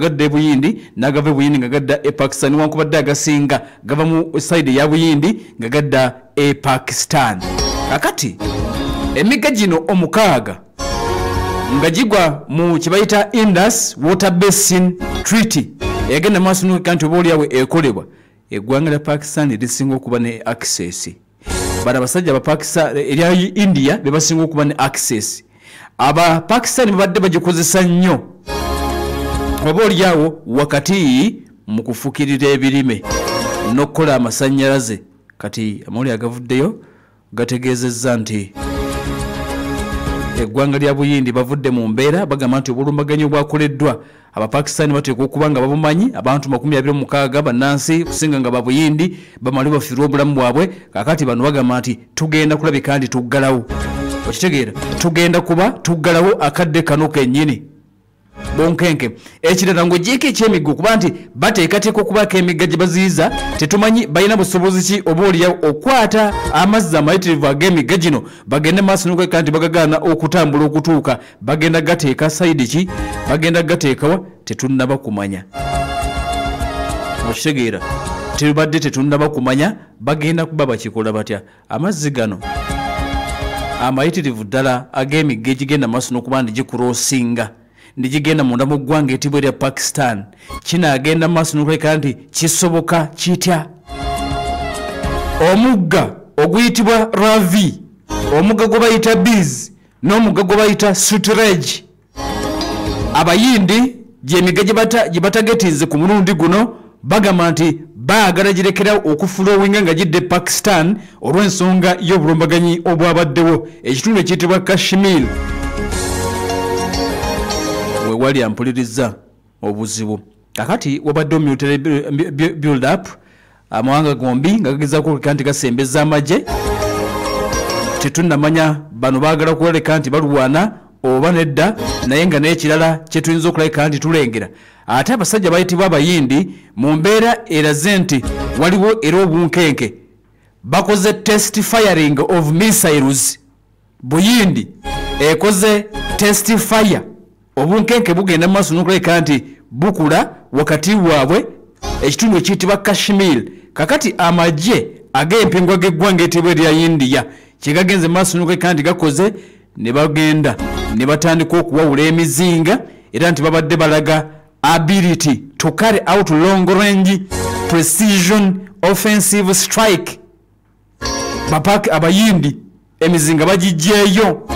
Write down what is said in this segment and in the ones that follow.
gadda e Buyindi n'agava e Buyindi nga gadda e Pakistan, wankubadde agasinga gava mu side ya Buyindi nga gadda e Pakistan. Kakati emigga gino 6 nga gigwa mu kibayita Indus Water Basin Treaty egenda maaso n'okuleka nti oba oliawo ekolebwa, eggwanga lya Pakistan lisinga okuba ne access. Bano abasajja Abapakistan erya India be basinga okuba ne access. Aba Pakistan babadde bagikozesa nnyo oba oliawo wakati mu kufukirira ebirime n'okukola amasannyalaze. Kati amawulire agavuddeyo gategeezezza nti eggwanga lya Buyindi bavudde mu mbeera, bagamba nti obulumbaganyi obwakoleddwa Abapakistan bateekwa okuba nga babumanyi. Abantu 26 bannansi kusinga nga Babuyindi bamale bafiirwa obulamu bwabwe. Kakati bano bagamba nti tugenda kulabika nti tuggalawo, okitegeera, tugenda kuba tuggalawo akadde kano kennyini bonkenke. Ekirala ng'ogyeko ekyemigga okuba nti bateekateeka okubaako emigga gye baziyiza, tetumanyi balina busobozi ki oba oliawo okwata amazzi amayitirivu ag'emigga gino bagende maaso n'okuleka nti bagagaana okutambula okutuuka. Bagenda gateeka sayidi ki, bagenda gateekawa, tetunnaba kumanya. Okitegeera, tebadde tetunnaba kumanya bagenda kuba bakikola batya. Amazzi gano amayitirivu ddala ag'emigga egigenda maaso n'okuba nti gikurosinga ndigigenda munda mu ggwanga etibwa erya Pakistan, kinaagenda maaso n'okuleka nti kisoboka kitya? Omugga oguyitibwa Ravi, omugga gwe bayita Bees n'omugga gwe bayita Sutlej, Abayindi gyemigga gye batagetinze ku mulundi guno, bagamba nti baagala girekerawo okufulowinga nga gidde Pakistan olw'ensonga y'obulumbaganyi obwabaddewo ekitundu ekiyitibwa Kashmir. Wewali ampuliriza obuzibu. Kakati wabadde military build up, amawanga gombi nga gagezaako okuleka nti gasembeza amagye. Tetunnamanya bano baagala kulaleka nti balwana oba nedda, naye nga n'ekirala kye tuyinza okulabika nti tulengera, ate abasajja bayitibwa Abayindi mu mbeera eraze nti waliwo era obunkenke, bakoze test firing of missiles. Buyindi ekoze test fire, obunkenke bugenda mu maaso n'okulabika nti bukula wakati waabwe ekitundu ekiyitibwa Kashmir. Kakati amagye ag'empingwa g'eggwanga etibwa erya India kye gagenze mu maaso n'okulabika nti gakoze, ne bagenda ne batandika okuwawula emizinga, era nti babadde balaga ability to carry out long range precision offensive strike. Bapak Abayindi emizinga bagijjeeyo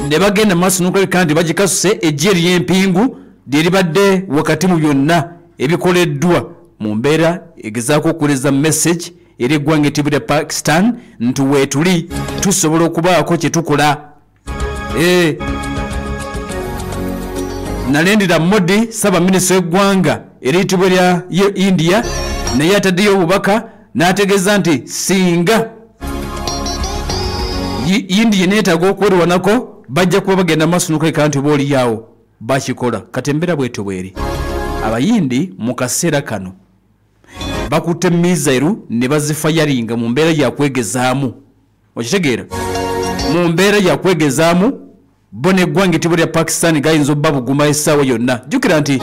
ne bagenda mu maaso n'okulabika nti bagikasuse. Eggye ery'empingu lyeribadde wakati mu byonna ebikoleddwa mu mbeera egezaako okuweereza message eri eggwanga etibwa lya Pakistan nti weetuli tusobola okubaako kye tukola. Narendra Modi ssaabaminisita w'eggwanga eriyitibwa lya India naye ataddeyo obubaka n'ategeeza nti singa India neetaaga okwerwanako bajja kuba bagenda maaso n'okuleka nti oba oliawo bakikola. Kati embeera bwetyo bweri, Abayindi mu kaseera kano bakutte missile ne bazifayaringa mu mbeera yakwegezaamu, okitegeera, mu mbeera yakwegezaamu bo n'eggwanga etibwa lya Pakistan gayinza obba buguma essaawa yonna. Jjukira nti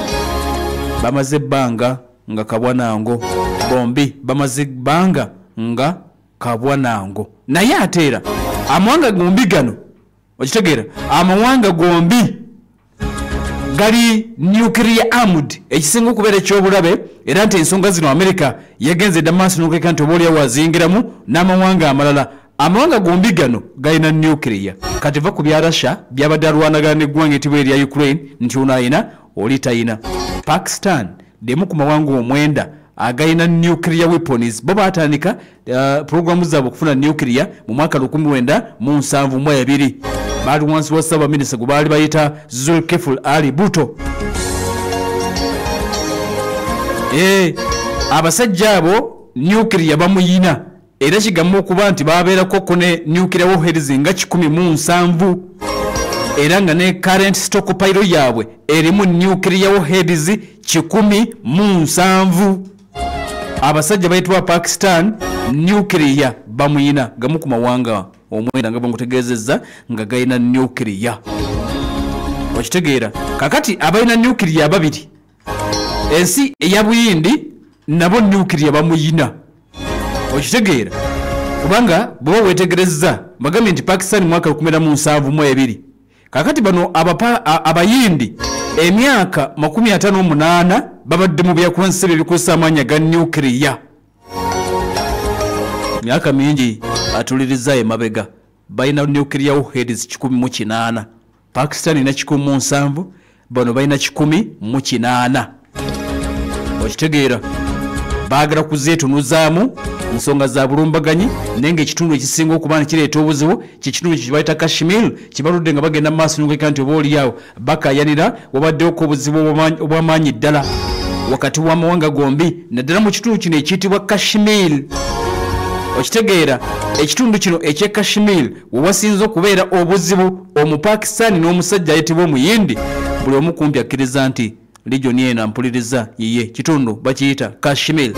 bamaze ebbanga nga kabwanango, bombi bamaze ebbanga nga kabwanango, naye ate era amawanga gombi gano, okitegeera, amawanga gombi gali nuclear armed, ekisinga okubeera ekyobulabe. Era nti ensonga zino America yagenze dda maaso n'okuleka nti oba oliawo azingiramu n'amawanga amalala. Amawanga gombi gano galina nuclear. Kati va ku bya Russia byabadde alwanagana n'eggwanga etibwa erya Ukraine nti ono ayina oli tayina. Pakistan demu ku mawanga 9 agalina nuclear weapons. Bo baatandika programu zaabwe okufuna nuclear mu mwaka 1972, baali wansi wa ssaabaminisita gwe baali bayita Zulkifli Ali Bhutto. Abasajja abo nuclear bamuyina, era kigamba okuba nti babeerako ne nuclear warheads nga 170, era nga ne current stockpile yaabwe erimu nuclear warheads 170. Abasajja bayitibwa Pakistan nuclear bamuyina, gamu ku mawanga 9 nga bangutegeezezza nga galina nuclear. Okitegeera? Kakati abalina nuclear babiri, ensi eya Buyindi nabo nuclear bamuyina. Okitegeera? Kubanga bw'oba weetegerezza, bagambye nti Pakistan mwaka 1972. Kakati bano Abayindi emyaka 58 babadde mu byakunsebe ebikozesa amaanyi ga nuclear. Myaka mingi atuliriza emabega balina nuclear warheads 108. Pakistan ina 170, bano balina 108. Okitegeera? Baagala kuzeetunuzaamu nsonga za bulumbaganyi, naye ng'ekitundu ekisinga okuba nti kireeta obuzibu kyekitundu kye bayita Kashmir, kibaludde nga bagenda mu maaso n'okuleka nti oba oliawo bakayanira. Wabaddewoko obuzibu obw'amaanyi ddala wakati w'amawanga gombi, naddala mu kitundu kino ekiyitibwa Kashmir. Okitegeera? Ekitundu kino eky'e Kashmir we wasinze okubeera obuzibu, Omupakisitaani n'omusajja ayitibwa Omuyindi buli omu kumpi akkiriza nti region eno ampuliriza yiye. Kitundu bakiyita Kashmir,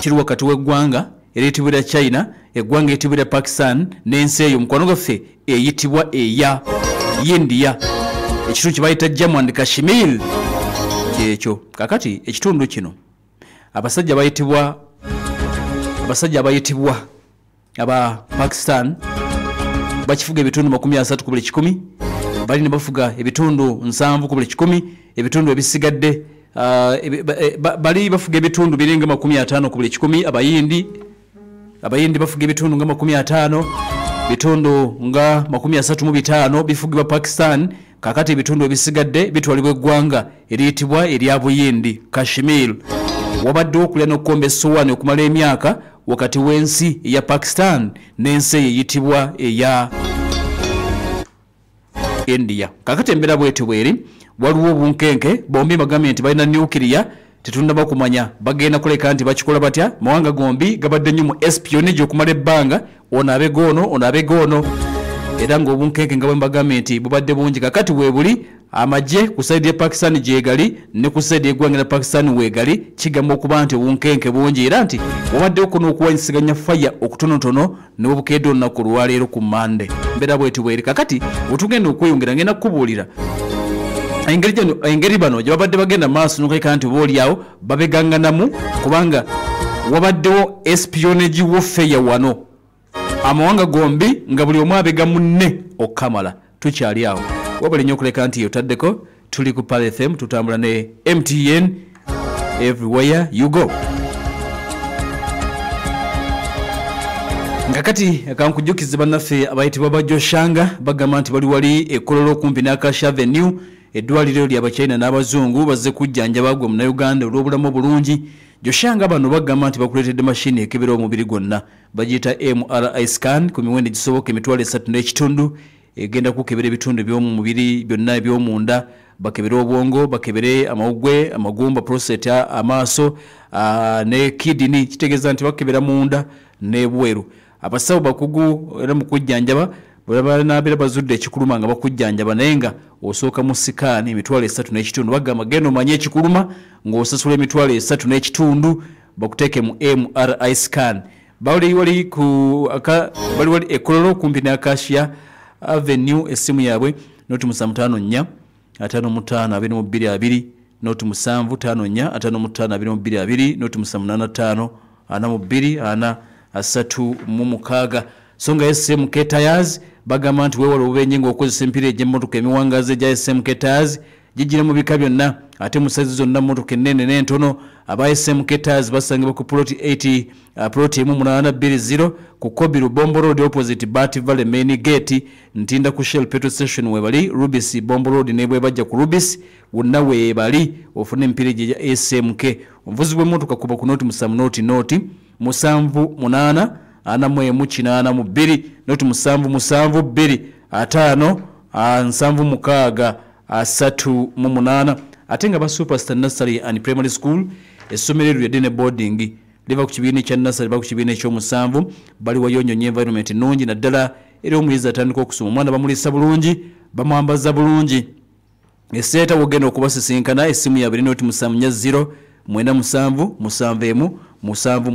kiri wakati w'eggwanga eriyitibwa erya China, eggwanga eriyitibwa erya Pakistan n'ensi eyo mukwano gwaffe eyitibwa eya India. Ekitundu kye bayita Jammu and Kashmir kyekyo. Kakati ekitundu kino abasajja abayitibwa aba Pakistan bakifuga ebitundu 30 ku buli 100, bali ne bafuga ebitundu 70 ku buli 100, ebitundu ebisigadde bali bafuga ebitundu biringa 50 ku buli 100. Abayindi bafuga ebitundu nga 50, bitundu nga 35 bifugibwa Pakistan. Kakati ebitundu ebisigadde bitwalibwa eggwanga eriyitibwa erya Buyindi, Kashmir. Wabaddewo okulya n'okukomba essowaani okumala emyaka wakati w'ensi eya Pakistan n'ensi eyo eyitibwa eya India. Kakati embeera bwetyo bweri, waliwo obunkenke, bombi bagambye nti balina nuclear, tetundaba kumanya bagenda kuleka nti bakikola batya. Mawanga gombi gabadde nnyo mu espionage okumala ebbanga, ono abega ono, ono abega ono, era ng'obunkenke nga bwe mbagambye nti bubadde bungi. Kakati weebuli amagye ku sayidi ya Pakistan gyegali ne ku sayidi y'eggwanga lya Pakistan weegali, kigamba okuba nti obunkenke bungi, era nti wabaddewo kuno okuwanyisiganya faya okutonotono n'obukeedde olunaku olwaleero ku Mmande. Mbeera bwetyo bweri. Kakati wetugenda okweyongera ngenda kukubuulira engeri bano gye babadde bagenda maaso n'okuleka nti oba oliawo babeganganamu, kubanga wabaddewo espionage warfare wano amawanga gombi nga buli omu abega munne okukamala. Tukyali awo, wabali nnyo okuleka nti otaddeko. Tuli ku Pearl FM, tutambula ne MTN everywhere you go. Nga kati kankujjukize bannaffe abayitibwa Bajoshanga bagamba nti bali wali ekololo okumpi n'Akash Avenue, eddwaliro ly'Abachina n'Abazungu bazze kujjanjaba gwe Munnayuganda olw'obulamu obulungi. Joshanga bano bagamba nti bakuleetedde mashini ekebera omubiri gwonna, bagiyita MRI scan ku miwendo egisoboka 3,500, egenda kukebera ebitundu eby'omu mubiri byonna eby'omunda, bakebere obwongo, bakebere amawuggwe, amagumba, prostate, amaaso ne kidney. Kitegeeza nti bakebera munda n'ebweru. Abasawo bakugu era mu kujjanjaba, bwe bazudde ekikuluma nga bakujjanjaba, naye nga osooka mu sikaani 3,500. Bagamba genda omanye ekikuluma ng'osasula 3,500 bakuteeke mu MRI scan. Bali wali ekololo kumpi ne Acacia Avenue. Essimu yaabwe 0754 55 22 0 0754 55 22 0 785 42 4 36. So nga SMK Tires bagamba nti weewale obubenje ng'okozesa emipiira egy'emmotoka emiwangazi egya SMK Tires, gigira mu bika byonna ate mu sayizi zonna, mmotoka ennene n'entono. Aba SMK Tires basangibwa ku plot 80, plot 1820 ku Kobi Rubombo Road opposite Bat Valley main gate, Ntinda ku Shell petrol station webali, Rubis Bombo Road ne bwe bajja ku Rubis wonna weebali ofune emipiira egya SMK. Omuvuzi w'emmotoka kuba ku 0 7 0 7 8 41 82 0 7 7 2 5 76 38. Ate nga ba Superstar Nursery and Primary School, essomero eryo ne boarding liva ku kibiina ekya nursery ba ku kibiina ekyomusanvu, bali wayonyonyo environment ennungi, naddala era omuyizi atandika okusoma omwana bamuliisa bulungi, bamwambaza bulungi. Eseeta wogenda okubasisinkana, essimu yaabwe eri 0 7 0 97 71 78.